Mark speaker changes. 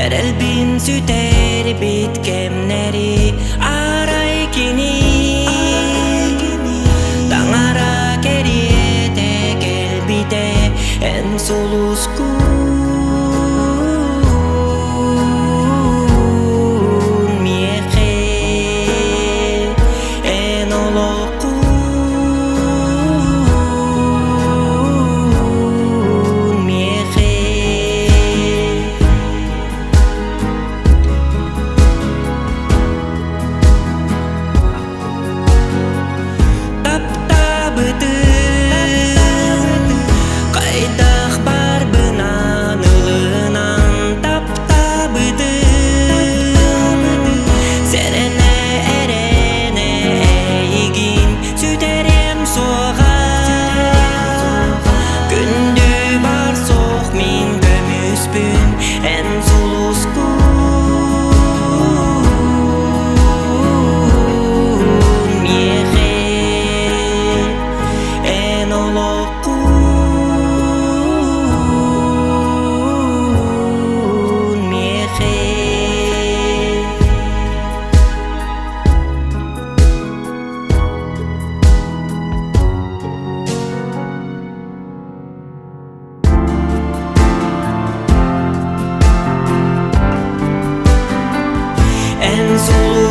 Speaker 1: Эрэлбин сүтэрбит кэмнэри арай кини Таҥара кэриэтэ кэлбитэ эн сулускун миэхэ эн олоххун миэхэ. Таптаабытым хайдах барбынан ылынан таптаабытым сэрэнэ эрэнэ эйигин сүтэриэм суоҕа күндү бар суох мин көмүспүн эн сулускун миэхэ эн олоххун миэхэ. Эн сулускун.